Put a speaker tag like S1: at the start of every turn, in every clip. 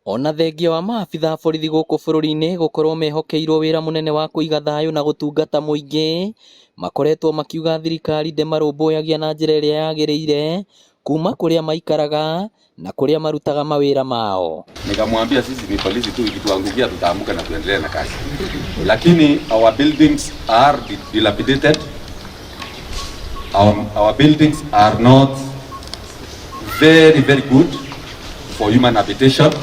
S1: Ona thengia wa maabitha a borithi gũkũ bũrũri-inĩ gũkorwo mehokeirwo wĩra mũnene wa kũiga thayũ na gũtungata mũingĩ, makoretwo makiuga thirikari ndĩmarũmbũyagia na njĩra ĩrĩa yagĩrĩire kuma kũrĩa maikaraga na kũrĩa marutaga mawĩra mao.
S2: Nikamwambia sisi ni polisi tu, ikituangukia tutaamuka na tuendelee na kazi, lakini our buildings are dilapidated. Our buildings are not very very good for human habitation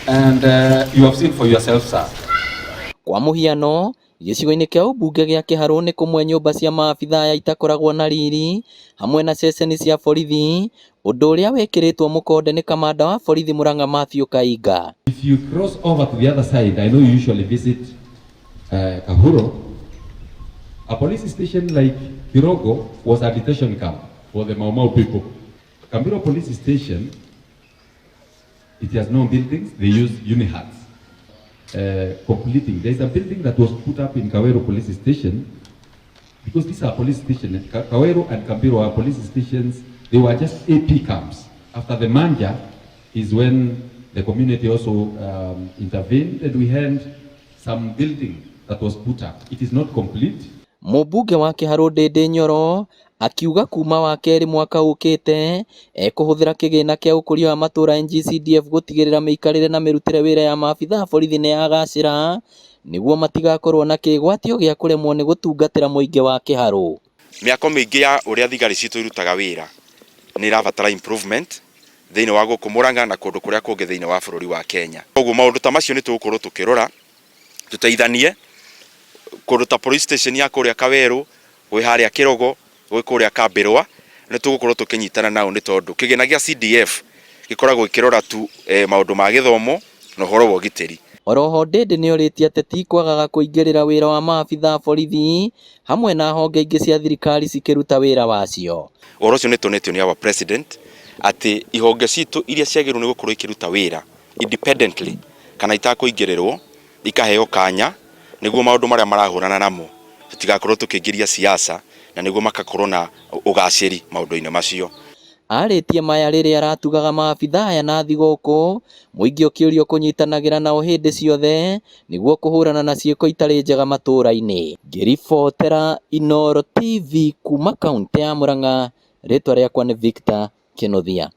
S2: and you have seen for yourself, sir.
S1: Kwa mũhiano, gĩcigo-inĩ kĩa ũmbunge gĩa Kĩharũ nĩ kũmwe nyũmba cia maabitha aya itakoragwo na riri hamwe na ceceni cia borithi, ũndũ ũrĩa wĩkĩrĩtwo mũkonde nĩ kamanda wa borithi Murang'a Mathew Kainga.
S2: If you cross over to the other side, I know you usually visit Kahuro, a police station like Kirogo was a detention camp for the Mau Mau people. Kambiro police station, it has no buildings, they use unihuts. Completing. There is a building that was put up in Kawero police station, because these are police stations, Kawero and Kambiro are police stations, they were just AP camps. After the Manja is when the community also intervened and we had some building that was put up. It is not complete.
S1: Mũmbunge wa Kĩharũ Ndindi Nyoro akiuga kuma wakerĩ mwaka ũkĩte ekũhũthĩra kĩgĩna kĩa ũkũria wa matũra NGCDF gũtigĩrĩra mĩikarĩre na mĩrutĩre wĩra ya maabitha a borithi nĩyagacĩra nĩguo matigakorwo na kĩgwatio gĩa kũremwo nĩ gũtungatĩra mũingĩ wa Kĩharũ.
S3: Mĩako mĩingĩ ya ũrĩa thigari citũ irutaga wĩra nĩ ĩrabatara improvement thĩinĩ wa gũkũ Murang'a na kũndũ kũrĩa kũngĩ thĩinĩ wa bũrũri wa Kenya. Koguo maũndũ ta macio nĩ tũgũkorwo tũkĩrora tũteithanie kũndũ ta police station ya kũrĩa Kawerũ, gwĩ harĩa Kĩrogo, gwĩ kũrĩa Kambĩrwa, nĩ tũgũkorwo tũkĩnyitana nao nĩ tondũ kĩgĩna gĩa CDF gĩkoragwo gĩkĩrora tu maũndũ ma gĩthomo na ũhoro wa ũgitĩri.
S1: Oroho Ndindi nĩorĩtie ateti kwagaga kũingĩrĩra wĩra wa maabitha a borithi hamwe na honge ingĩ cia thirikari cikĩruta wĩra wacio.
S3: Ũhoro ũcio nĩ tuonetio nĩ our president atĩ ihonge citũ iria ciagĩrĩirwo nĩ gũkorwo ikĩruta wĩra independently kana itakũingĩrĩrwo ikaheo kanya nĩguo maũndũ marĩa marahũrana namo tũtigakorwo tũkĩingĩria siasa na nĩguo makakorwo na ũgacĩri maũndũ-inĩ macio.
S1: Arĩtie maya rĩrĩa aratugaga maabitha aya na thigũkũ, mũingĩ ũkĩũrio kũnyitanagĩra nao hĩndĩ ciothe nĩguo kũhũrana na ciĩko itarĩ njega matũra-inĩ. Ngĩribotera Inooro TV kuma kaũntĩ ya Murang'a, rĩtwa rĩakwa nĩ Victor Kĩnuthia.